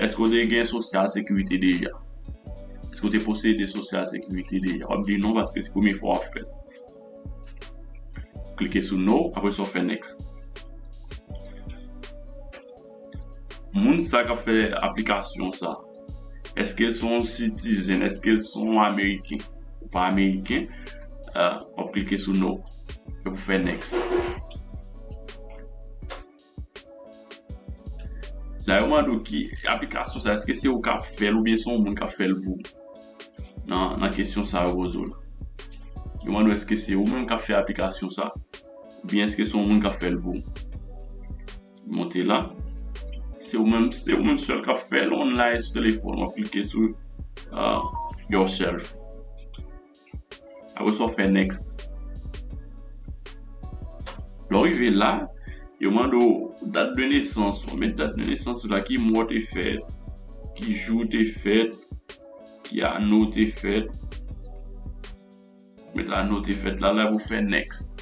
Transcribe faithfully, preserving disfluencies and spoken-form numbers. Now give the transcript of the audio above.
Èske w te gen Social Security deja? Èske w te posede Social Security deja? W ap di non paske se premye fwa w ap fè l. Klike sou no, apre sa w fè next. Moun sa k ap fè aplikasyon sa, èske l se yon citizen? Èske l se yon Ameriken? Ou pa Ameriken? Ah, w ap klike sou no. Epi w fè next. La yo mande w ki aplikasyon sa, èske se ou k ap fè l oubyen se yon moun k ap fè l pou ou? Nan, nan kesyon sa yo poze w la. Yo mande w èske se ou menm k ap fè aplikasyon sa, oubyen èske se yon moun k ap fè l pou ou? Monte la. Se ou menm, se ou menm sèl k ap fè l online sou telefòn. W ap klike sou uh, yourself. Apre sa, w fè next. Lè w rive la, yo mande w dat de nesans ou. Met dat de nesans ou la, ki mwa w te fèt, ki jou w te fèt, ki ane w te fèt. Met ane w te fèt la, la pou fè next.